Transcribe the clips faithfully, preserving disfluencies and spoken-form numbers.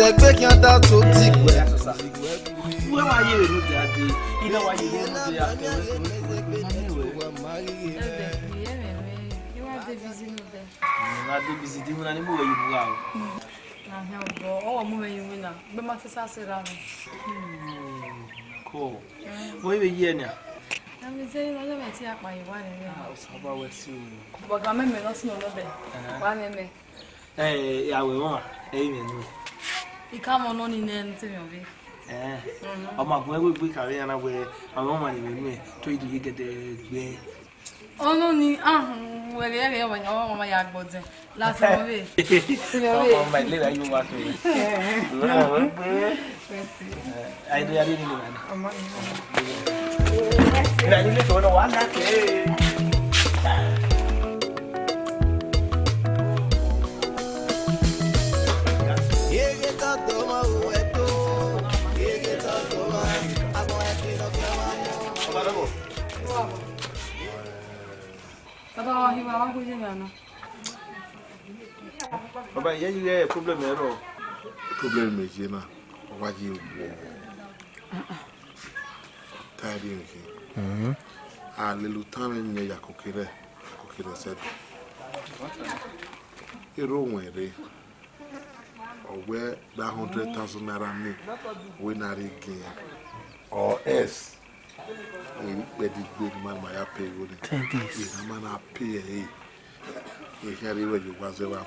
Ẹgbẹ́ kí wọ́n dá tó dìgbẹ́. Wẹ wa ye vbe ne u dia dee, I na wa ye vbe ne u dia dee. Ẹdẹ, I ye mwẹ, I wa de busy nodẹ. Na de busy di wina ni mu wẹ ye bu gha o. Na hia obọ, ọ wa mu mwẹ ye wina, gbe ma te sa sẹ ra mwẹ. Ko. Wẹ vbe ye nia? Na mi ze, ọ ye mwẹ ti akpa ye wa rẹ. Ah, Osanobua wẹ si o. Bọga mẹmẹ nọ si nọ nodẹ. Wa mẹmẹ. Eh, ya wẹ mwa, ẹ i mwẹ nu. I ka mọ nọ ni nẹ ne te mwẹ ọvbe. Eh, ọ ma gun ẹvbo egbe ka vbe yan na wẹ, a wẹ ọmwa ni mwẹ nu, to i do ye gẹdẹ gbe. Ọnọ ni, ah, wẹ ghẹ ghẹ ọmwa ya gbọdẹ. Last ọmwa vbe. Ọmwa ile ra yo wa to. Ọmwa vbe. Ai do ya ri ni ni na. Ira ni le to no wa na ke. Baba wa hi wa wa gbe ye na. Baba, iye yi problem ẹrọ. Problem ye na, ọ wa ye wo. Tari nke. Mhm. A lele utan mwẹ yẹn ya kokere, ya kokere sẹ. Ero wẹn rre. Ọ wẹ gba hundred thousand naira ni, wẹ na rre giẹn. Or else. Emwi ikpẹdẹ igbe ne ima ma ya pay igho ni. Ten days. Ena ma na pay ẹre. Ekhian rre wẹ ye owa zẹ wa mu.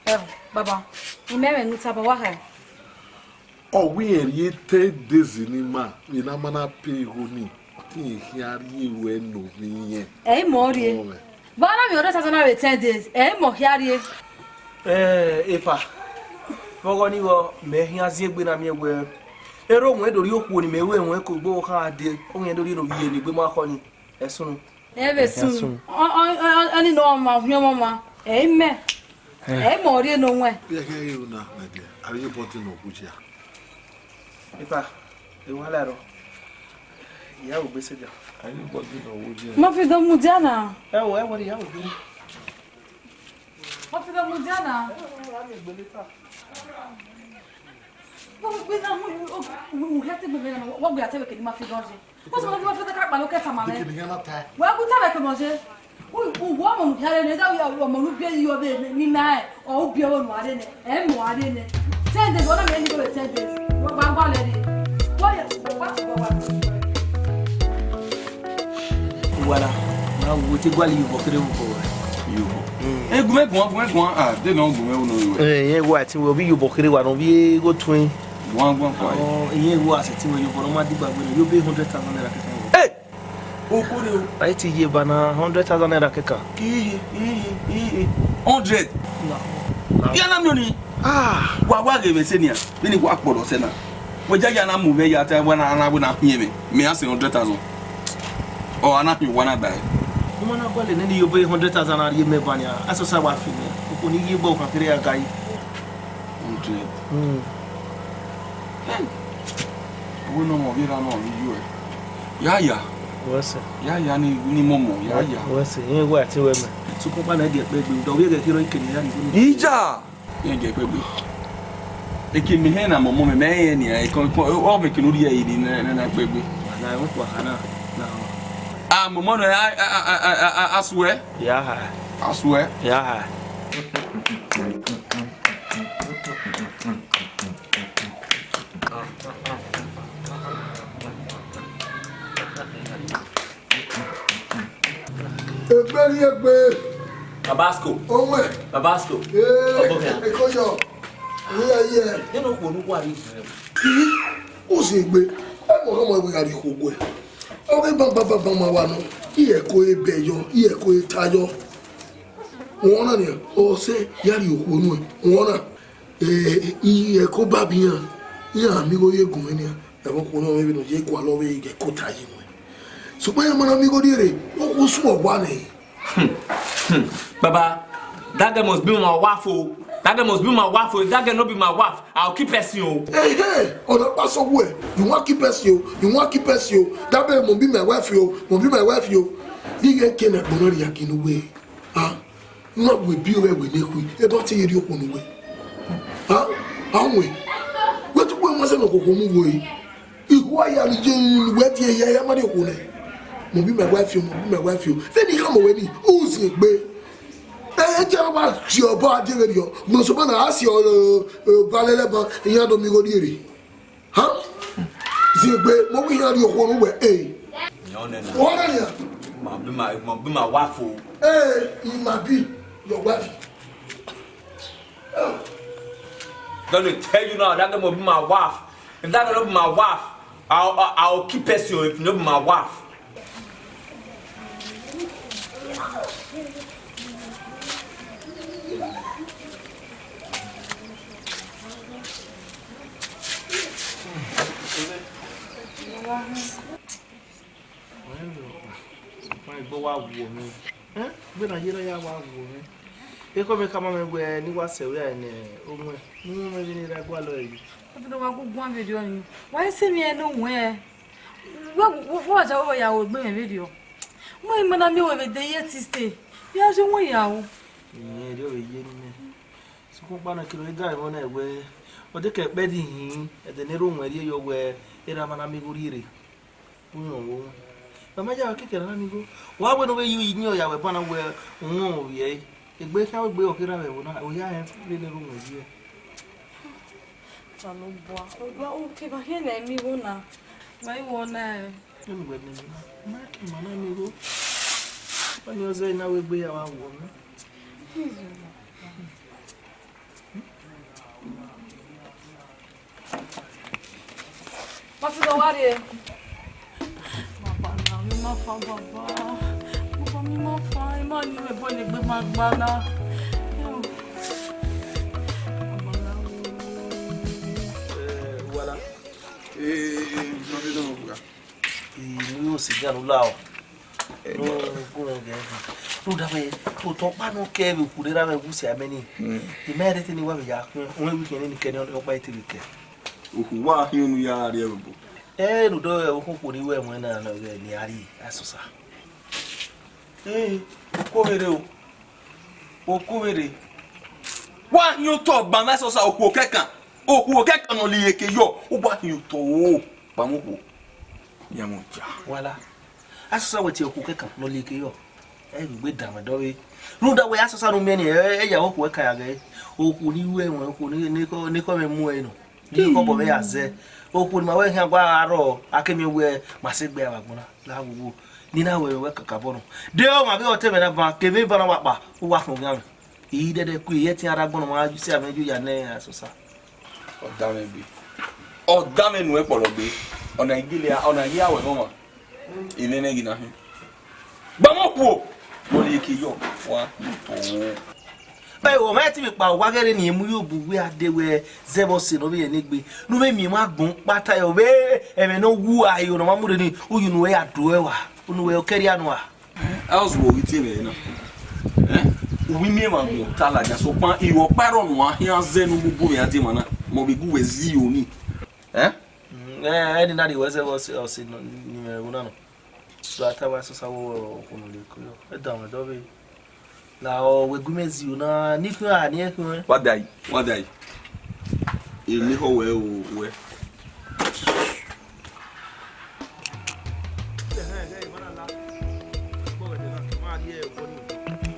Ẹ, baba, imẹ mwẹ ne u taba wa kha. Ọ wẹ irẹn rrie ten days ni ima, ena ma na pay igho ni. Te irẹn khian rrie ruẹ ne ovbi irẹn. Ẹ i mọ rrie. Ọ mwẹ. Vbe a na miẹn hundred thousand naira vbe ten days, ẹ i mọ khian rrie. Eh, epa, vbe ọghọ ni vbọ, mẹ khian ziengbe na miẹn wẹẹ, erha owẹn do rhie okhuo ne imẹ ru ẹmwẹ ke ogbe ọvbokhan dee, ọ khian do rhie ne ovbi irẹn ne egbe ma khọ ni, ẹ sunu. Ẹ vbe sunu. Ọ, ọ, ọ, ọnii ne ọ ma khian ọmọ ọmwa, ẹ i mẹ. Ẹ i mọ rrie ne owẹn. Iye ẹkẹ rhie ru na, my dear, a vbe ye obọ dee ne ọ gu jia. Epa, ewanla rọ. Iya wo gbe sẹdia. Anybody na wo je. Ma fi do mudia na. Ẹ wo, ẹ wo, iya wo gbe. Ma fi do mudia na. Ẹ wo, a mi gbele ta. Wo gbe na mu, u hẹ te gbe na, wo gbe ate ke ni ma fi do je. Wo so ma fi do ka kpa lo ke ta ma me. Ke ni na ta. Wo gu ta ke mo je. U, u, wẹ ọmọ ne u khian rre nẹ, da wẹ ọmọ ne u biẹ yi ọvbe ne, ne ima rẹn, ọ u biẹ ọvbe ne uwa rre nẹ, ẹ i mẹ uwa rre nẹ. Ten days, ọ na mẹ ni do vbe ten days. Wa, wa, wa lẹ rre. Wa ya, wa, wa, wa. Uwara, na wo te guali iyobọ kherhe vbe obọ ruẹ. Iyobọ. Mm. E, gu mwẹ guan, gu mwẹ guan, ah, de nọ gu mwẹ unu ruẹ. Eh, irẹn wa ti wẹ ovbi iyobọ kherhe wa nọ, ovbi igho tuẹn. Guan, guan, guan. Ọ, irẹn wa sẹ ti wẹ iyobọ ne ọ ma digba gbe nẹ, yo be hundred thousand naira kẹkẹ. Hey! Okore o. A i te ye eva na hundred thousand naira kẹkan. Ehe, ehe, ehe. Hundred? Na. Ya na miẹn ọnii. Ah. Wa, wa ghe mwẹ sẹ nian. Vbene wa kpọlọ sẹ na. Wẹ ya, ya na mu mwẹ ya ta, wẹ na, na, wẹ na hiẹn mwẹ. Mẹ a sẹ hundred thousand. Ọ, a na hiẹn owa na gba ẹre. U ma na gualọ nene iyobọ hundred thousand na rhie mẹ ba nian. Asọsa wa fi mẹ. Okhuo ni ye ebo ọkhan kherhe ya ga yi. Hundred. Hmm. Hey. Owẹ ne ọmọ vbe erha nọ vbe iye uẹ. Ya ya. Wẹ sẹ. Ya ya ni, ni mọmọ, ya ya. Wẹ sẹ, irẹn wẹ ati wẹ mẹ. Sokpan ọkpa na gie ẹkpẹgbe, dọ vbe ghẹ kherọ ikene ya ni. Ija! Irẹn gie ẹkpẹgbe. Eke mẹ hẹn na mọmọ mẹ, mẹ hẹn ni, ẹ, kọn, kọn, ọ mẹ kene u rhie ẹre ni, nẹ, nẹ, nẹ, ẹkpẹgbe. Na, ẹ, wẹ kua ha na, na. A, mọmọ nẹ, a, a, a suẹ. Ya ha. A suẹ. Ya ha. Egbe rhie egbe. Babasco. Ọmọ ẹ. Babasco. Ee, ọgbọ kan. Eko yọ. Owó yẹ yẹ. Nínú òkú onúkú àrí ìfẹ́. Kìí, ó sì gbé. Ẹ mọ̀ kọ́mọ ẹgbẹ́ gàdí kò gbé. Ọgbẹ́ bàbá bàbá máa wà náà. Iyẹ̀kọ́ ebẹ̀ yọ, iyẹ̀kọ́ eta yọ. Wọ́n náà nìyẹn. Ọ̀sẹ̀ yàrá òkú onú ẹ̀. Wọ́n náà. Ee, iyẹ̀kọ́ bàbí yàn. Yàn mí kó yé gùn mí nìyẹn. Ẹ̀wọ̀n kò náà wọ́n bí nù yé kó alọ́ wé iyẹ̀kọ́ ta yé mu ẹ̀. Ṣùgbọ́n ẹ mọ̀nà mi kó dé rè, ó kó sún ọ̀wá nìyẹn. Hmm, hmm. Baba, that girl must be my wife o. That girl must be my wife o. If that girl no be my wife, I'll keep person o. Hey, hey, ọ̀nà pàṣẹ owó ẹ̀, you wan keep person o, you wan keep person o. That girl must be my wife o, must be my wife o. Ní ìyẹn kí ẹ̀ nà gbọ́dọ̀ rí àkínú wẹ̀. Ah, Nwa wẹ bi ruẹ wẹ ne khui, eba te ye rhie okhuo ne uwẹ. Ha? A wẹ, wẹ te uwẹ ma zẹ ne okhuo mu vbo re? Ikhua ya ni ye ni wẹ tie ya, ya ma rhie okhuo nẹ. Must be my wife o, must be my wife o. Vbene I khama wẹ ni, u zin egbe. Ẹ, ẹ, te a wa tie ọba a die vberriọ, ne ọ sẹ ọba na, a si ọ, ẹ, ẹ, ba lele ba, iran do miẹn igho rriere. Ha? Ziegbe, must be iran rhie okhuo ne uwẹ, eh. Yan nẹ na. Ọ nẹ nian. Must be my, must be my wife o. Eh, it must be your wife. Don't dey tell you now, that girl must be my wife. If that girl no be my wife, I'll, I'll, I'll kill person o, if no be my wife. Ọẹn vbe ọkpa, sokpan egbe wa wuọ mwẹ. Ẹn? Egbe na ye na ya wa wuọ mwẹ. Ekhọe mwẹ khama mwẹ wẹ ne I wa sẹ vbe aro ne owẹn, ne I mwẹ vbene I ra gualọ ẹre. Ọ dede wa gu guan vberriọ ni. Wa i sẹ emwi ẹre ne owẹn. Wa, wa, wa ja wẹ ya ru egbe mwẹ vberriọ. Wẹ i ma na miẹn wẹ vbe de ye Tuesday. Ya je owẹn ya ru. Irẹn erriọ vbe ye ne imẹ. Sokpan ọkpa nọ kere ọ i da ẹmwẹ na wẹ, ọ de ke kpẹdẹ ihin, ẹdẹ ne erha owẹn rhie yọ wẹ, erha ma na miẹn igho rriere. Uyọn vbe owẹn. Mama ya keke na miẹn igho. Wa wẹ ne u vbe ye iyẹn ọyawẹ ban na wẹ, uhunmwu ovbi ẹre. Egbe khian wegbe ọ kherha vbe ẹvbo na, ọ ya rẹn vbene erha owẹn rhie. Osanobua, osanobua, u ke ba khian ne a miẹn igho na. Ma i wọ na. Unu wẹ ne ma, ma ke ma na miẹn igho. Ọni ọ zẹ na wegbe ya wa wọ mwẹ. Ma ti dọ wa rrie. Baba na, mi ma fa, baba. Baba, mi ma fa, I ma ni mwẹ ẹbọ ne egbe ma gba na. Baba na. Eh, wala. Eh, eh, eh, ma fi dọ wa. Inu yo sẹ iran ne u la o. Ẹ, no, no, go on, go on. Rhunmwuda wẹ, otọ ọkpa nọ kẹ vbe okhuo ne erha mwẹ wu sẹ amẹ ni. Mm. I ma rẹn te ne I wa vbe ya khian, ọ wẹ wẹ ikhiẹn ne I kẹ ne ọkpa i te vbe kẹ. Okhuo wa khian unu ya rrie ẹvbo. Ẹ, rhunmwuda wẹ, okhuo ne I wẹ ẹmwẹ na nọ ghẹ ne a rrie, Asọsa. Ẹ, okhuo vberre o. Okhuo vberre. Wa hin otọ gba mwẹ Asọsa, okhuo kẹkan. Okhuo kẹkan ne ọ lele iyeke yọ, u wa hin otọ o, kpama okhuo. Ya mu ja. Wala. Asọsa wẹ tie okhuo kẹkan ne ọ lele iyeke yọ. Ẹ i gbe dan mwẹ dọvbe. Rhunmwuda wẹ Asọsa ne u miẹn ni, ẹ, ẹ ya okhuo ẹkan ya ghẹ. Okhuo ne I ru ẹmwẹ, okhuo ne, ne ekhọe, ne ekhọe mwẹ mu ẹre nọ. Ni ekhọe obọ mwẹ ya zẹ. Okhuo ne ima wẹ khian gua rrọọ, a ke miẹn wẹ ma sẹ egbe aro agbọn na. La wowo, ne I na ru ẹmwẹ wẹ kakabọ nọ. De ọmwa vbe ọtẹn mwẹ na ban, ke emwi ban na wa kpa, u wa khọn owian mwẹ. I dẹdẹ ku, I ye ẹtin arre agbọn nọ, ma sẹ amẹ yo ya nẹ Asọsa. Ọ da mwẹ gbe. Ọ da mwẹ nuẹn kpọlọ gbe. Ọna i gele, ọna i ghi a wẹ nọ ọmwa. Emwi nẹ ghi na hin. Gba mwẹ okhuo. Wọ lele iyeke yọ. Wa. Oh. Bẹẹ, ọ ma ti vbe kpa owa ghe rre ne I mu ye obọ uwẹ a de wẹ zẹ vbe ọse ne ọ vbe rẹn egbe, ne u vbe miẹn emwa agbọn kpata yọ vbe ẹmwẹ ne ọ wu aro ne ọ ma mu rre ni, uyi unu wẹ ya do ẹre wa, unu wẹ ọ kẹrria nua. A zẹ vbe ọ ghi tie mwẹ na. Eh? U vbe miẹn emwa agbọn ta ladian, sokpan irẹn ọkpa ẹrọ ne uwa khian zẹ ne u mu bu mwẹ a die emwa na, mẹ ọ vbe gu wẹ zẹ iyo ni. Eh? Mm, ẹ, ẹ, ni na rhie wẹ zẹ vbe ọse, ọse nọ, ni mwẹ ẹvbo na nọ. Do a ta wa Asọsa wẹ okhuo ne ọ lele iyeke yọ. Ẹ da mwẹ dọvbe. La ọ wẹ gu mẹ zẹ iyo na, ne I khian a, ne I khian. Wa dae, wa dae. Eni họ wẹ o, wẹ.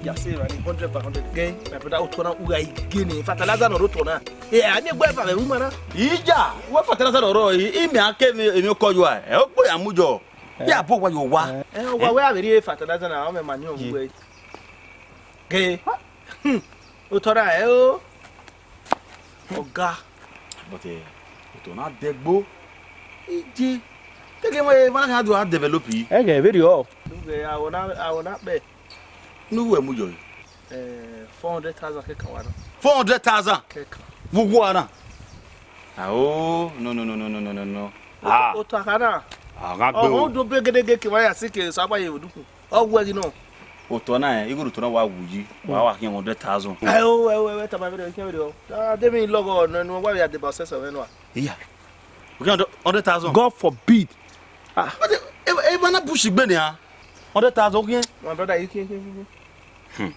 Ya say, right, hundred by hundred. Gẹ, my brother, otọ na, u gha ghe ne fertilizer nọ rre otọ na. Eh, a miẹn egbe eva vbe ru ima na. Ija, wẹ fertilizer nọ rrọọ, i, i miẹn a ke emwi, emwi okọ yua, ẹ, okpo ya mu jọ. Ya bọ wa yo wa. Ẹ, ọ wa wẹ a vbe rhie fertilizer na, ọ mẹ ma ni ọ wẹ. Gẹ. Hmm. Otọ na ẹ o. Ọga. But, eh, otọ na dẹgbo. Ije. Teke mẹ, emwa na kha do a develop yi. Ẹghẹ vberriọ. Ughe, awọ na, awọ na kpẹ. Ne uwẹ mu yọ? Eh, four hundred thousand kẹkan wa na. Four hundred thousand? Kẹkan. Wo wo na? Ah, oh, no, no, no. Ah. Otọ akha na. Ah, gha gbe o. Ọhọn do be gedege ke wa ya si ke sa ba ye odukun. Ọ wẹ ghi nọ. Otọ na, igho otọ na wa wu yi, wa wa khian hundred thousand. Ẹ o, ẹ o, ẹ o, ẹ tama vberriọ, khian vberriọ. Ah, de mi lọghọ nọ, nọ wa vbe ya deba ọsẹ sẹ vbe nua. Iya. Okhian hundred thousand. God forbid. Ah. But, eh, eh, eh, mana bush gbe nia. Hundred thousand okhian. My brother, you can, can, can, can. Hmm.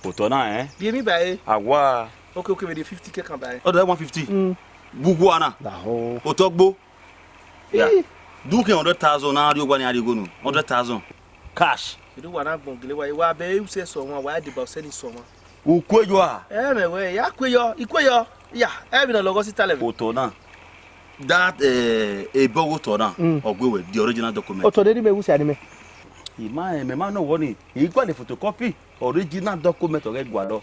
Otọ na, eh? Rhie emwi ba ẹre. Awa. Okay, okay, vbe rhie fifty ke kan ba ẹre. Ọ da one fifty. Mm. Gu uwa na. Lahọ. Otọ gbo. Ya. Ih. Du khian hundred thousand na rrie owa ni a rrie igho nu. Hundred thousand. Cash. Edu wa na gbọn gele wa, wa bẹ usẹ sẹ ọmwa, wa deba usẹ ni sẹ ọmwa. U kue yọ a? Ẹ mẹ wẹ, ya kue yọ, I kue yọ. Ya, ẹ vbe ne ọ lọghọ si talẹ vbe. Otọ na. That, eh, ebọghe otọ na, mm, ọ gue wẹ, the original document. Otọ ne erha mẹ wu sẹ ne mẹ. I ma, eh, mẹ ma nọ wọ ni, I gualọ photocopy original document ọ ghẹ gualọ.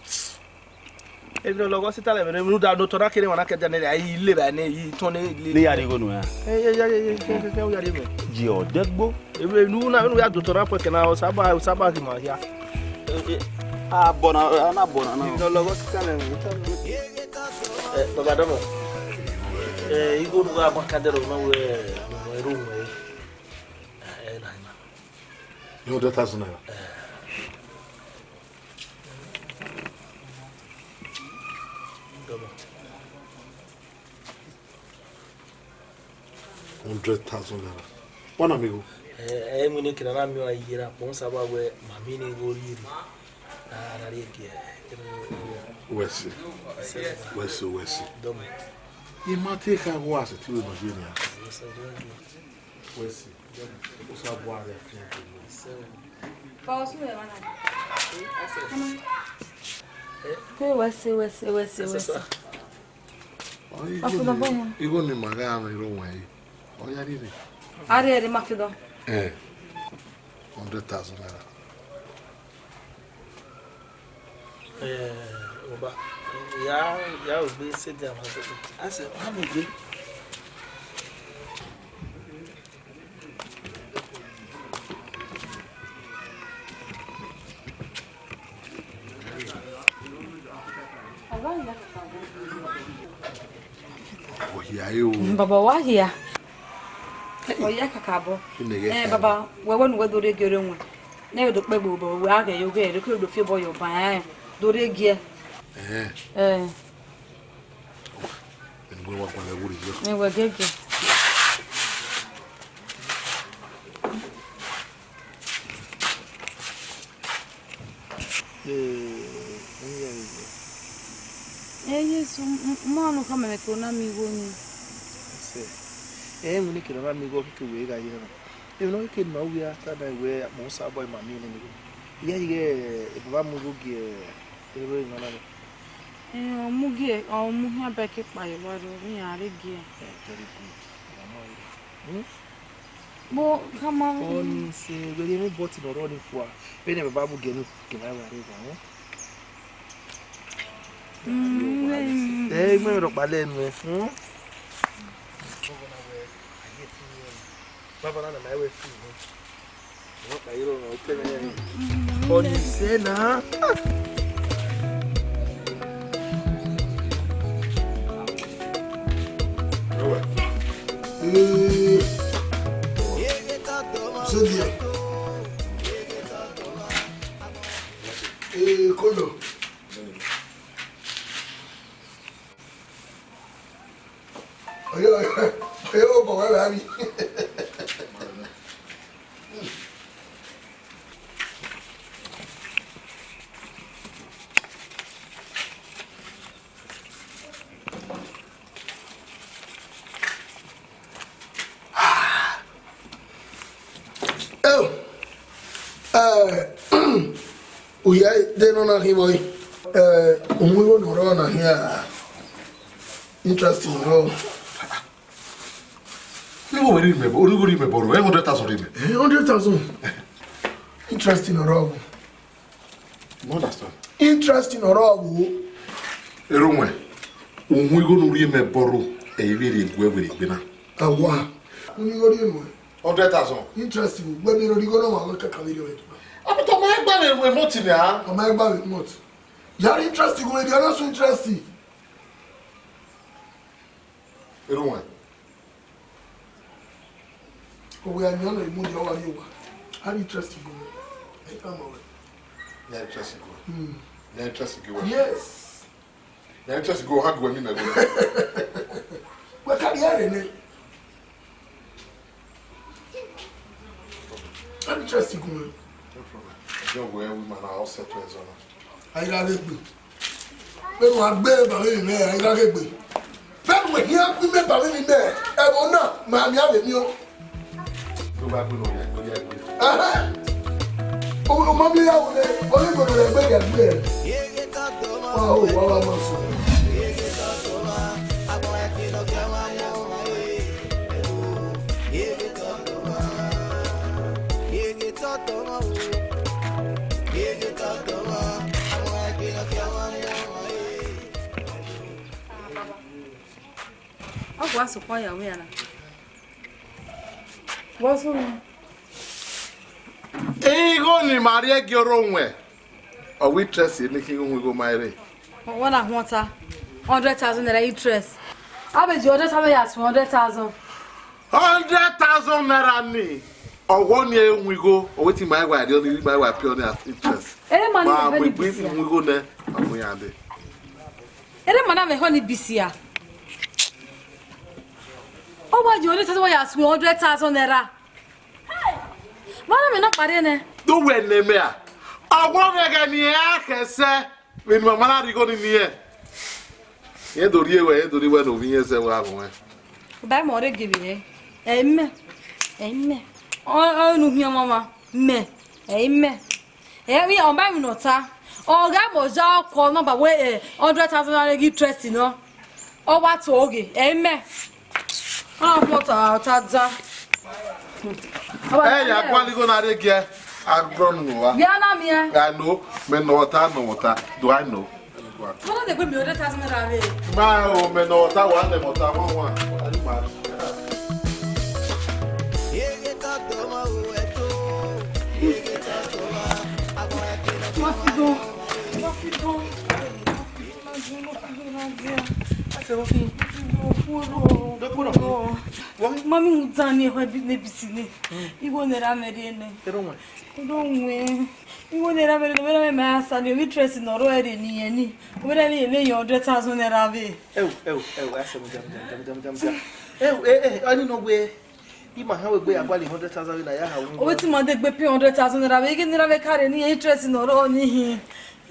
Emwi ne ọ lọghọ si talẹ vbe ne, rhunmwuda ne otọ na kere emwa na ke dia ne a i le vbe ne i tọn ne le. Ne ya rhie igho nu ra? Ẹ, ya, ya, ya, ya, ya, ya, ya rhie mẹ. Ji ọdẹgbo. Emwi ne u na, ne u ya do otọ na fo ẹkẹ na, Osaba, Osaba ghi ma hia. Ẹ, ẹ, a bọ na, a na bọ na na. Emwi ne ọ lọghọ si talẹ vbe. Ẹ, baba dọmọ. Ẹ, igho ne u gha gba ka dẹrọ na wẹ, ẹ, ru wẹ. Ẹ, ẹ, na, na. Hundred thousand naira. Hundred thousand naira. Wa na mi gho. Ẹ, ẹ, mu ne kina na miẹn ọẹn ye na, kpọnmwẹ Osaba wẹ, ma miẹn igho rhie. A na rhie gie. Wẹ si. Wẹ si, wẹ si. Dọmọ. I ma te kha gho a sẹ te wẹ ma ye nia. Wẹ si. Osaba rẹ fian. Ba osu ẹ wa na. Ke wẹ si, wẹ si, wẹ si, wẹ si. Ọ, igho ni, igho ni ma gha mwẹ ro wẹ yi. Ọ ya rhie. A rhie ẹre ma fi dọ. Eh. Hundred thousand naira. Eh, oba, ya, ya ogbe se de ama so. A sẹ, ma mu gbe. Ọ hia re o. Baba, wa hia. Ọ hia kakabọ. Eh, baba, wẹ wẹ ne uwẹ do rhie gie rre wọn. Ne do kpẹgbe obọ, wẹ a ghẹ yo ghẹ, do ke do fi obọ ye ọba, eh, do rhie gie. Eh. Eh. Ẹn, wẹ wa gualọ ẹvbo rre yọ. Ẹ wẹ gẹgẹ. Ee, ẹ Jesu, m-, m-, ma nọ khama mwẹ ke ọ na miẹn igho nii. Sẹ, ẹ, emwi ne kere ọ na miẹn igho, ọ keke wẹ gha ye na. Emwi ne ọ keke nọ wẹ a ta na wẹ akpọ Osaba ma miẹn nene igho. Iye ighẹ, e, baba mu igho gie, e, ero emwi nana nẹ. Ẹ, ọ mu gie, ọ mu hian ba ẹki kpa ye wa rre, ọ vbe iran rre gie. Eh, very good. Ọ ma rre. Hmm? Bo, khama. Ọni sẹ, wẹ rhie emwi bọtin ọrọ ni fua. Vbene baba mu gie nu, ke ma wa rre wa, hmm? Mm, mm. Ẹ, I mwẹ emwi rhọkpa lẹ nuẹn, hmm? Baba na, na ma wẹ fi, hmm? Ọni sẹ na. Ee. Sodiẹ. Ee, kọlọ. Ọyọ, ọyọ, ọyọ, bọ wẹ vbe a rri. Eo, eh, u ya de nọ na khin vbọ? Eh, u mu igho ne ọ rrọọ na khian, interest ne ọ rrọọ. Igho vbe rhie mẹ, igho rhie mẹ bọrọ, eh, hundred thousand rhie mẹ. Eh, hundred thousand? Interest ne ọ rrọọ. You understand? Interest ne ọ rrọọ. Erọnmwẹ, u mu igho ne u rhie mẹ bọrọ, ẹ i vbe rhie gue vbe rhie egbe na. Awa, u mu igho rhie nuẹn. Hundred thousand. Interest vbe ugbẹn ne ọ rhie igho nọ, wa wẹ kaka vbe rhie ọmwa. Abọ tọ ma gba vbe emọti nia. Ọ ma gba vbe emọti. Ya rhie interest gue, ya na su interest. Erọnmwẹ. Ọ wẹ a yan nọ imudia, ọ wa rrie owa. A rhie interest gue. Ẹ tama wẹ. Ya interest gue. Hmm. Ya interest gue. Yes. Ya interest gue, ha gue mi mẹ gue. Wẹ ka rhie ẹre nẹ. A rhie interest gue. No problem. Ẹjọ wẹ wi ma na ọ settle ẹzọ na. A i gha ghe egbe. Vbene uwa gbe ba vbe mwẹ, a i gha ghe egbe. Vbene uwa hian gbe imẹ ba vbe mwẹ, ẹvbo na, ma miẹn vbe miẹn. Tó bá gbé lọ yẹ, kó yẹ gbé. Ẹhẹ́. O, o ma miẹn ya wọlé, wọlé gbọdọ lẹ gbẹdẹ gbẹ. Wa o, wa wa ma sọ. Ọ gua sokpan ya wẹ ana. Vbọ sunu? Igho ne ima rhie gie orre owẹn, ọ wẹ interest ne khin igho igho ma rre. Wẹ na huẹn ọta, hundred thousand naira interest. A vbe gie hundred thousand ya suẹn hundred thousand. Hundred thousand naira ni, ọ wẹ ọnii ẹ i ru igho, ọ wẹ te ima i wa rhie ọnii, ima i wa pay ọnii as interest. Ere ma ni ma vbe mu ni egbe bisi a? Mu igho nẹ, a mu iran dee. Ere ma na vbe họn ni bisi a? Ọ wa gie hundred thousand, wa ya suẹn hundred thousand naira. Vbọ na mẹ nọkpa rre nẹ? Do wẹ ne mẹ a? Ọ wẹ ọghẹghẹ ne irẹn a khẹ sẹ, vbene ima ma na rhie igho ni ne irẹn. Irẹn do rhie wẹ, irẹn do rhie wẹ ne ovbi irẹn zẹ wẹ a ghọnmwẹ. Ba imẹ ọre gevbe rẹ. Ẹ i mẹ, ẹ i mẹ. Ọ, ọ ne u hiẹn ọmwa ọmwa, mẹ, ẹ i mẹ. Ẹ i mẹ, ọ ma emwi ne ọ ta. Ọ gha mẹ ọ ya ọkọ nọmba wẹ, eh, hundred thousand naira ghi interest nọ. Ọ wa to oghe, ẹ i mẹ. Ọ na fo ta, ta da. Ẹ ya gualọ igho na rre gie a gbọ nu wa. Gie a na miẹn. I know, mẹ nọ ọta, nọ ọta. Do I know? Vbọ na degbe miẹn hundred thousand naira vbe? Ma o, mẹ nọ ọta, wa nẹ mẹ ọta, wa wa. Ari ma. Ma fi dọn, ma fi dọn. Mami, mu dan ni ehọ ebi ne bisi ne. Igho ne erha mwẹ rre nẹ. Ero wẹn. Ero wẹn. Igho ne erha mwẹ rre nẹ, vbene ma sa ni, ovbi interest ne ọ rrọọ rre ne irẹn ni. Vbene ne irẹn hundred thousand naira vbe. Ẹo, ẹo, ẹo, a sẹ mu jam, jam, jam, jam, jam, jam. Ẹo, ẹ, ẹ, ọni nọ wẹ, ima họn wẹ egbe ya gualọ hundred thousand vbe na ya ha wu. Ovbi te ima degbe pay hundred thousand naira vbe, ighe ne erha mwẹ ka rre ne irẹn interest ne ọ rrọọ ni hin.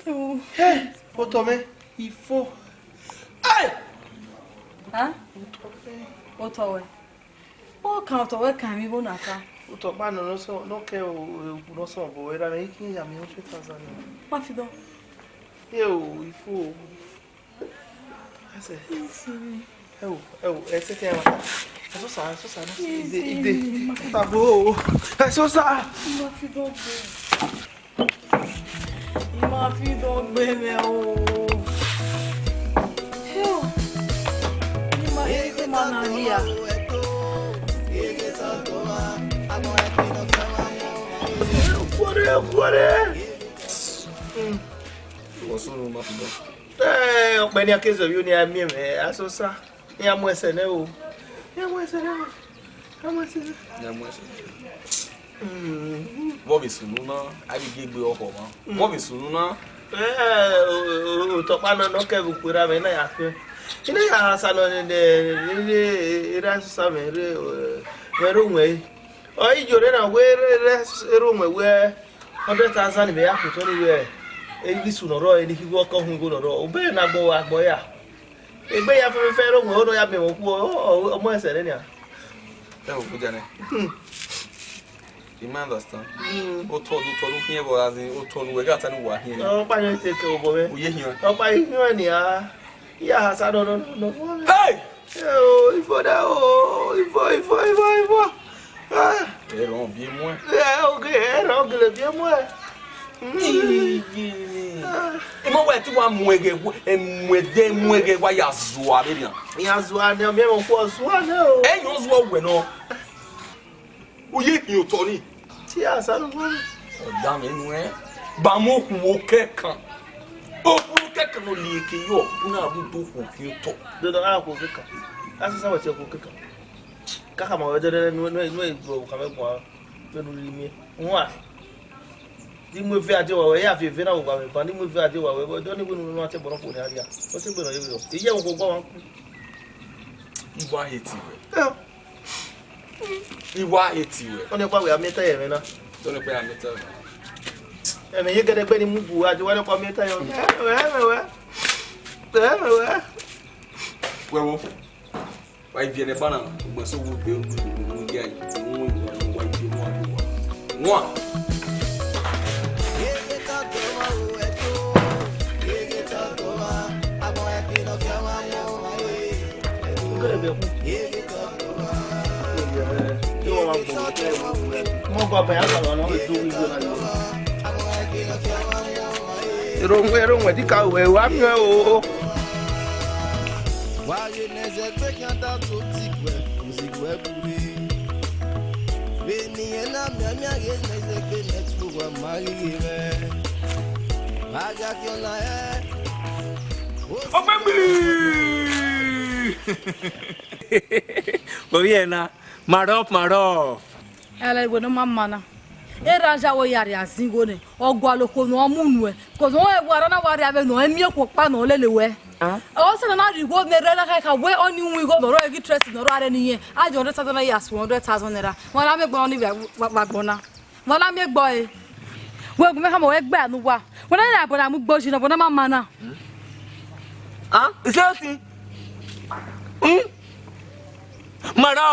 Ẹo. Hey, otọ mwẹ. Ifo. Hey! Huh? Otọ wẹ. Ọ kan otọ wẹ kan emwi vbo na ta. Otọ kpa nọ nọ sọ, nọ kẹ o, o, nọ sọ bọ, erha mwẹ i khin ya miẹn hundred thousand naira. Ma fi dọn. Ye o, ifo. Ase. Ẹ o, ẹ o, ẹ sẹ kẹ wa. Ẹ sọ sa, ẹ sọ sa, ide, ide. Tabo o. Ẹ sọ sa. Ma fi dọn gbe. I ma fi dọn gbe mwẹ o. Phew. I ma, I ma na hia. Kuore, kuore. Hmm. What's wrong, ma fi dọn? Eh, ọkpẹ ni a ke zẹ vbe uni a miẹn mwẹ, a sọ sa. Iran mu ẹsẹ nẹ o. Iran mu ẹsẹ nẹ o. Iran mu ẹsẹ nẹ. Iran mu ẹsẹ nẹ. Mm. Vbọ vbe sunu na, a ghi gie egbe ọkhọ mwa. Mm. Vbọ vbe sunu na? Eh, o, o, otọkpa nọ, nọ kẹ vbe ukpo erha mwẹ na ya fiẹn. I na ya sa nọ ne, ne, ne, ne, erha sa mwẹ rre, eh, mwẹ rre owẹn re. Ọ i yo rre na wẹ rre, rre, rre owẹn wẹ hundred thousand vbe ya khuotọ ni wẹ, e ghi sunu ọrọ, e ni khin igho ọkọ hun igho nọ rọ. Obẹ na gbọn agbọn ya. Egbe ya fẹfẹfẹ rre owẹn, ọ nọ ya miẹn mwẹ okhuo, ọ, ọ, ọmọ ẹsẹ nẹ nia. Ẹ wo, Ojanẹ. Hmm. You might understand. Hmm. Otọ ne, otọ ne u khiẹn vbe ọghe azin, otọ ne uwẹ gha ta ne uwa khiẹn. Ọ kpa yẹn te ke obọ mwẹ. U ye hiẹn. Ọ kpa yẹn hiẹn nia. Ya ha sa nọ, nọ, nọ, nọ. Hey! Ẹ o, ifo da o, ifo, ifo, ifo, ifo. Ah. Ẹ rọ biẹ muẹn. Ẹ, oge, ẹ rọ gele biẹ muẹn. Mm. Imọ wẹ ti wa mu ẹghẹ, ẹ mu ẹdẹ, mu ẹghẹ wa ya zua vbe nian. Ya zua nẹ, ọ miẹn mwẹ okhuo zua nẹ o. Ẹ yọn zua wẹ nọ. U ye hin otọ ni. Te a sa nọ wẹ. Ọ da mwẹ nuẹn. Ba mu okhuo kẹkan. Okhuo kẹkan ne ọ lieke yọ, u na rhu do okhuo fi otọ. Dodo, a okhuo kẹkan. A sẹ sa wẹ te okhuo kẹkan. Kaka ma wẹ dẹdẹ nu, nu, nu, nu, okhuo kẹkan vbe guan. Vbene u rhie miẹn. Wan. Di mu eve a die wa wẹ, ya viọ eve na vbe ogba mwẹ ban, di mu eve a die wa wẹ, vbe ọni wẹ ne unu na te ẹbọ nọ fo ne a rhia. Ọ te gbe nọ ye vberọ. Iye ẹmwẹ okhuo gba wa ku. I wa hate wẹ. Eh. I wa hate wẹ. Ọni ọkpa wẹ a miẹn ta ye ẹmwẹ na. Ọni ọkpa ya miẹn ta ye ẹmwẹ. Ẹmwẹ ye gẹdẹgbẹ ni mu bu, a do wa nọ kọ miẹn ta yọ. Ẹmwẹ wẹ, ẹmwẹ wẹ, ẹmwẹ wẹ. Wẹ wo, wa ivie ne ẹban na, ugbẹn so wo be ru, ru, ru, ya, ru, ru, ru, wa ivie ne wa do wa. Wan. Erhunmwu, erhunmwu, ẹdika ruẹ, wa miẹn o. Wa ghe ne ẹzẹgbe khian da to tigbe, ozigbo ẹbu rre. Vbene irẹn na mianmian ghe ne ẹzẹgbe ne ẹtin uwa ma ghi ghe mwẹ. Ma gha khian na hẹ. Ọgbẹgbi! Ovbi ẹna, ma rọ, ma rọ. Ẹlẹ wẹ ne ọ ma ma na. Erha ya wẹ ya rria zin igho nẹ, ọ gualọ okhuo ne ọ mu nuẹ, because ọ rẹn wẹ a rha na wa rria vbene ọ miẹn okhuo ọkpa ne ọ lele wẹ. Ah. Ọ sẹ ne ọ na rhie igho ne erha na khakha wẹ ọnii winna igho ne ọ rre ghi trust ne ọ rre arẹ ne irẹn, a ye hundred thousand naira ya suẹn hundred thousand naira. Wẹ na miẹn egbe ọnii vbe agbọn na. Wẹ na miẹn egbe ọre. Wẹ gu mwẹ khama wẹ gbe anu wa. Wẹ na ya bọ na mu gbe oji nọ, wẹ na ma ma na. Ah, is that thing? Hmm? Maro!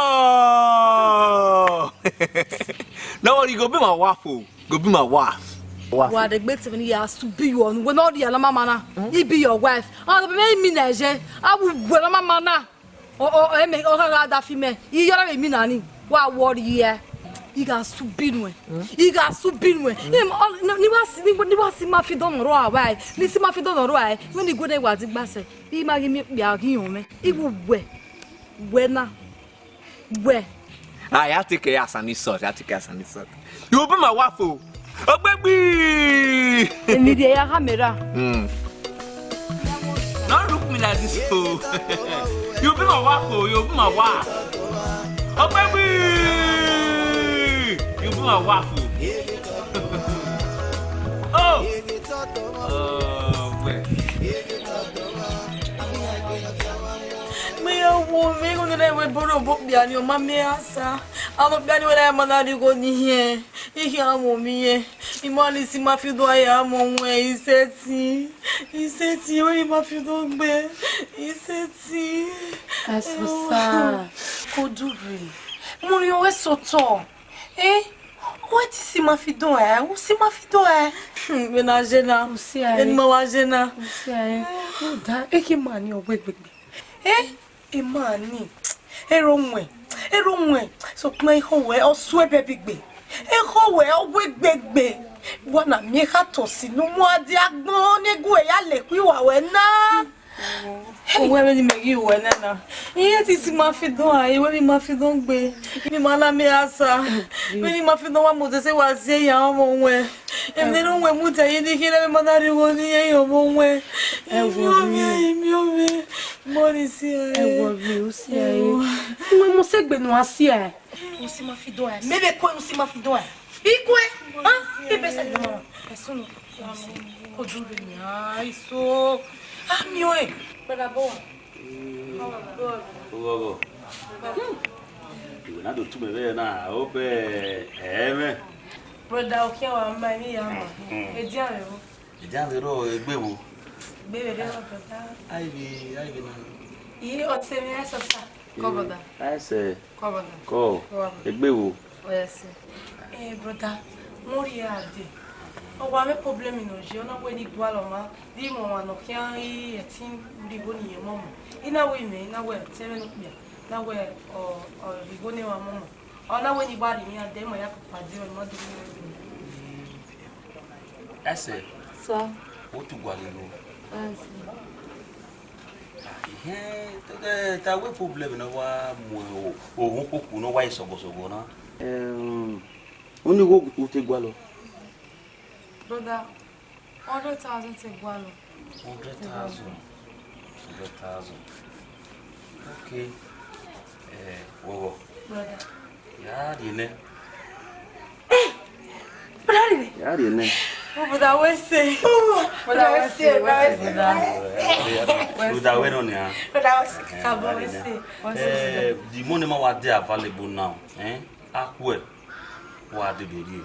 No worry, go be my wife, oh. Go be my wife. Wife. Wa de gbe te ni ya su bi yo nu. Wẹ na ọ dia na ma ma na. Hmm? He be your wife. Ah, the baby mi na je. A wu wẹ na ma ma na. O, o, e me, ọ gha gha da fi mẹ. I yọrọ vbe mi na ni. Wa worry ẹ. I gha su bi nuẹ. Hmm? I gha su bi nuẹ. Hmm? Im, ọ, ni, ni wa si, ni, ni wa si ma fi dọn nọ rua wa ẹ. Ni si ma fi dọn nọ rua ẹ. Wẹ ni gu ne wa di gba sẹ. I ma ghi miẹn okpia ghi họn mwẹ. I wu wẹ. Wẹ na. Wẹ. Ah, ya take care, Asani salt. Ya take care, Asani salt. You be my wife, oh. Ogbegbi! Emi rhie ya ha mẹ ra. Hmm. Don't look me like this, oh. You be my wife, oh. You be my wife. Ogbegbi! You be my wife, oh. Oh. Oh, well. Me ya wo vbe igho ne wẹ bọrọ obọ okpia ni, ọ ma miẹn asa. Amọ okpia ni wẹ na ma na rhie igho ni hiẹn. I khian wo mi yẹn. I ma ni si ma fi do a ya mọ wẹ, i sẹtin. I sẹtin, wẹ i ma fi do gbe. I sẹtin. Asọsa. Ko dure. Mo rẹn wẹ sotọ. Eh? Wẹ te i si ma fi do ẹ? U si ma fi do ẹ? Hmm, vbene a ye na. U si a ẹ? Vbene ma wa ye na. U si a ẹ? U da, eke ima ni ọ wẹ egbegbe. Eh? Ima ni. Erha mwẹ. Erha mwẹ. Sokpan ekhọe wẹ, ọ suẹn bẹbẹ egbe. Ekhọe wẹ, ọ wẹ egbegbe. Wa na miẹn kha tọ si ne u mu a dia agbọn ne gu ya lekhui wa wẹ na. Owẹ vbene imẹ ghi ruẹ nana, irẹn te i si ma fi dọn a, owẹ vbe ima fi dọn gbe, ivbi ima na miẹn asa, vbene ima fi dọn wa mose sẹ wa zie ya ọmọ wẹ, emwi ne erha mwẹ mudia ye ne I khian vbe ma na rhie igho ne irẹn ye ọmọ wẹ. Ẹ wọ ivbi ovbi, rhie. Ivbi ovbi, mọ ni si ẹ. Ẹ wọ ivbi, u si ẹ. Ẹ wọ. Uwẹ mose egbe ne uwa si ẹ. Usi ma fi dọn ẹ. Mẹ vbe kue, usi ma fi dọn ẹ. I kue. Ah, i bẹ sẹ dọn. Ẹsunu. Ko dure nia, iso. Ah, mi oi. Brother Bowa. Oghọghọ. Iwẹ na do tu mẹ vbe na, I hope ẹ mwẹ. Brother, okhian wa ma ni ya ma. Edian rẹ o. Edian vbe rrọọ egbe vbo? Egbe vbe rrọọ, brother. Aivbe, aivbe na. Iye, ọtẹn mwẹ, Asọsa. Kọ, brother. Aise. Kọ, brother. Kọ. Kọ, brother. Egbe vbo? Yes, sir. Eh, brother, mo rhie a dee. Ọ wa mwẹ problem ne ọ ye, ọ na wẹ ne I gualọ ma, vbe imẹ ọmwa ne ọ khian i ẹtin rhie igho ne irẹn mọmọ. I na wẹ imẹ, I na wẹ ọtẹn mwẹ ne okpia, I na wẹ ọ, ọ rhie igho ne emwa mọmọ. Ọ na wẹ ne I wa rhie iran dee, ma ya papa dee, ọ ma do rhie igho. Ẹse. Sir. Wo tu gualọ igho. Yes, sir. Ihẹn, te, te, te a wẹ problem ne ọ wa mu o, ohun koko ne ọ wa ye sọgọsọgọ na. Em, unu igho u te gualọ? Brother, hundred thousand te gualọ. Hundred thousand. Hundred thousand. Okay. Eh, wọwọ. Brother. Ya rhie nẹ. Brother rhie nẹ. Ya rhie nẹ. Oh, brother, we say. Brother, we say, we say, brother. Brother, we nọ nia. Brother, we say, kabo, we say. Eh, the money ma wa dey available now, eh? Akhuẹ, wa dede rhie.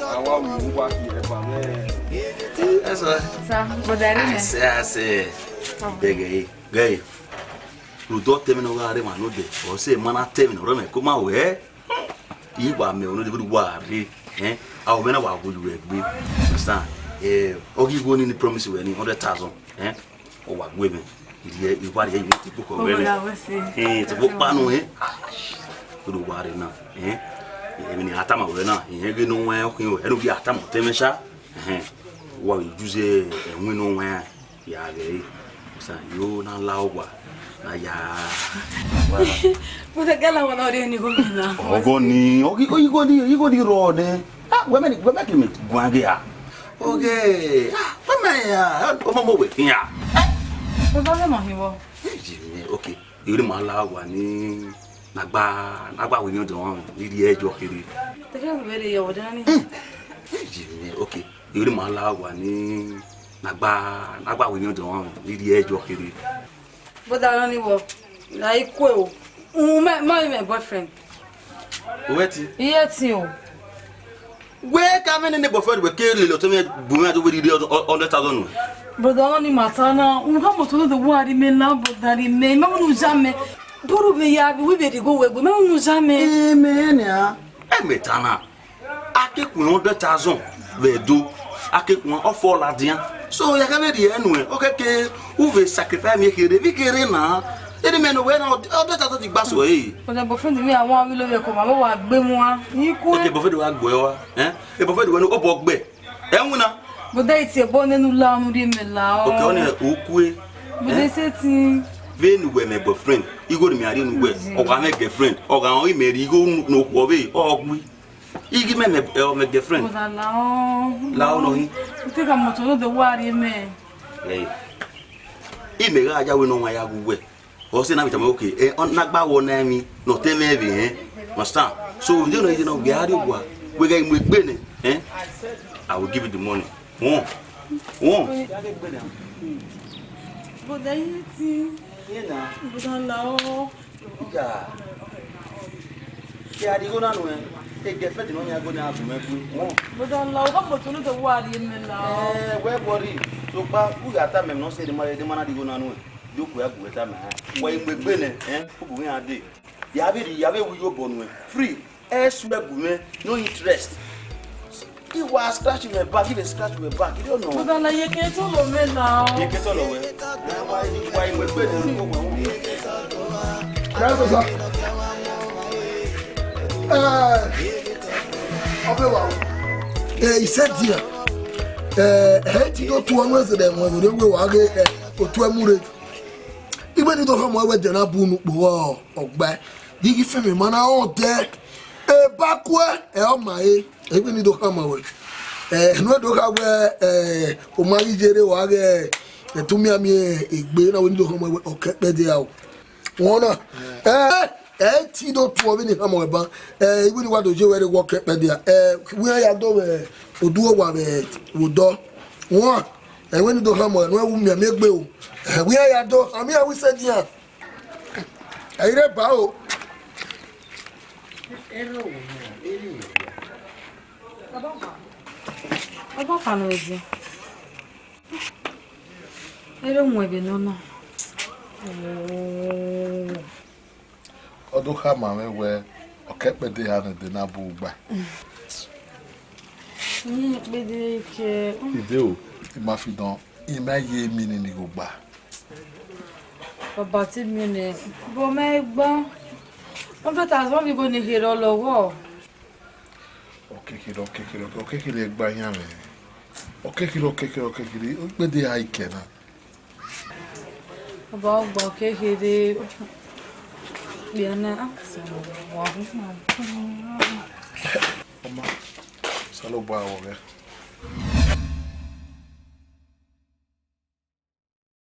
Awa wi wa ki ẹ ba mẹ. Ẹ sọ. Sa, brother, ẹ ri mẹ. Ase, ase. Bẹgẹ e, gẹ e. Rhunmwuda ọtẹn mwẹ ne ọ gha rre emwa nodẹ, ọ sẹ emwa na ta ẹmwẹ ne ọ rre mwẹ ko ma wẹ. I wa mẹ ọnọdẹ vbe wa rre, eh? A, ọ mwẹ na wa wu ye egbe. Understand? Eh, ọ ghi igho ni ni promise wẹ ni hundred thousand, eh? Ọ wa gu mwẹ. Irhiẹ, I wa rhie ye te kpokọ wẹ nẹ. Ọgọ la wẹ se. Eh, te kpokpa nu, eh? Vbe wa rre na, eh? Emwi ne a tama wẹ na, irẹn ghe ne ọ wẹn ọkhin, ẹre u ghi a tama ọtẹn mwẹ sha. Ẹhẹn. Wa vbe use ẹwin ne ọ wẹn. Ya ghẹ re, sa yo na la owa, na ya. Mo te gala wọn na ọrẹ ni gọmẹ na. Ọgọ ni, ọgọ, ọgọ ni, ọgọ ni rọ nẹ. Ah, wẹ mẹ ni, wẹ mẹ kẹ mẹ guan ghe a. Ọgẹ, ah, wẹ mẹ ya, ọmọ mo wẹ khin ya. Mo ba lẹ ma hin wọ. Eji mi, okay. Iri ma la owa ni na gba, na gba wẹ yan dọn ni ri ẹjọ kere. Te ke wẹ re ya wọ dana ni. Eji mi, okay. Iri ma la owa ni na gba, na gba wẹ yan dọn ni ri ẹjọ kere. Brother, no ni wọ. Na i kue o. Un ma, ma be my boyfriend. Uwẹ ti? Iye ti o. Wẹ ka mwẹ nene boyfriend wẹ ke lele ọtẹn mwẹ bu mwẹ ado wẹ rhie hundred thousand nuẹn. Brother, no ni ma ta na. Un ha moto no de wa ri mẹ na, brother, ri mẹ. Ma unu ja mẹ. Buru vbe ya, vbe vbe rhie igho wẹ gbe. Ma unu ja mẹ. Eh, mẹ nia. Ẹ mẹ ta na. A ke khuẹn hundred thousand vbe Ẹdo, a ke khuan ọ fọ ladian. So, ya ghẹ vbe rhie nuẹn, ọ kẹke u vbe sacrifice miẹn kherhe, vbe kherhe na. Eni mẹ ne wẹ na, hundred thousand ti gba so ẹre. Brother, boyfriend mi a wan vbe lo vbe ẹko ma, vbe wa gbe mu a. Ni kue. Okay, boyfriend wa gbe wa, eh? E boyfriend wẹ ne obọ gbe. Ẹ winna. Brother, iti ẹbọ nene u la unu rhie mẹ la ọ. Okay, ọni u kue. Brother, eh? Sẹtin. Vbene uwẹ mẹ boyfriend, igho ne mẹ a rhie ne uwẹ, ọ gha mwẹ girlfriend, ọ gha rẹn imẹ rhie igho ne okhuo vbe ọ gui. I ghi mẹ mẹ, ẹ, ọ mẹ girlfriend. Brother, la ọ. La ọ nọ hin. U te ka moto no de wa rhie mẹ. Ẹ, imẹ gha ya wẹ ne ọmwa ya ghe uwẹ. Ọ sẹ na vbe tama, okay, ẹ, ọ na gba wọ na emwi ne ọtẹn mwẹ vbe hẹn. Understand? So, you know, you know, we are the one. We get mu egbe nẹ, eh? I will give you the money. Won. Won. Brother, anything. Yeah, na. Brother, la ọ. Ya. Ke a rhie igho na nuẹn, e girlfriend ne ọ yan igho na gu mwẹ gu. Mo da la, ọ gha moto ne ọ wa rhie mẹ la. Eh, wẹ worry. Sokpan, u gha tama mẹ ne ọ sẹ ne ma, ne ma na rhie igho na nuẹn. Yo, ku ya gu wẹ tama. Wa i mu egbe nẹ, eh, u bu iran dee. Ya vbe rhie, ya vbe ru iyobọ nuẹn. Free. Ẹ suẹ gu mwẹ, no interest. I wa scratch my back, I vbe scratch my back. I don't know. Brother, na ye ke tolo mwẹ na o. Ye ke tolo wẹ. Wa, wa, wa, wa, wa, wa, wa. Brother, sir. Eh, ọbẹ wa o. Eh, he said there. Eh, ẹ ti do tu ọnu ẹzẹ dẹ wọn, ẹ wa ghe, eh, otu ẹmure. Iwẹ ni do khama wẹ ẹdẹ na bu unu kpo ọgba, ghi ghi fẹmwẹ ma na rẹn odẹ. Ebakuẹ, ẹ ọ ma re, iwẹ ni do khama wẹ. Ẹ, ne u do kha wẹ, ẹ, u ma ghi ye rre, wa ghẹ, ẹ, te u miẹn miẹn egbe na, wẹ ni do khama wẹ, ọ kẹ kpẹdẹ a o. Wọn na, ẹ, ẹ ti do tuọ vbene I khama wẹ ban, ẹ, iwẹ ni wa do ye wẹ rre, wọ kẹ kpẹdẹ a, ẹ, wẹ iran ya do vbe oduowa vbe odọ. Wọn, ẹ, wẹ ni do khama wẹ, ne u miẹn miẹn egbe o. Ẹ, wẹ iran ya do, a miẹn wẹ isẹ dian. Ẹ i re ba o. Ọba kha nọ ẹzi. Ere mu ẹbe nọ na. Ọ do khama mwẹ wẹ, ọ kẹ kpẹdẹ eha ne ẹdẹ na bu ugba. Iyẹn kpẹdẹ kẹ. Ide o, I ma fi dọn, I ma ye emi nini gho gba. Baba te miẹn nẹ, vbe ọ ma gba? Hundred thousand vbe igho ne I kherhe ọ lọghọ. Ọ kekere, ọ kekere, ọ kekere gba yan mwẹ. Ọ kekere, ọ kekere, ọ kekere, ọ kpẹdẹ eha ikẹ na. Baba, ọ gba ọ kekere, kpia na, ah, sẹ wa hu ma. Ọma, Osanobua wọ ghẹ.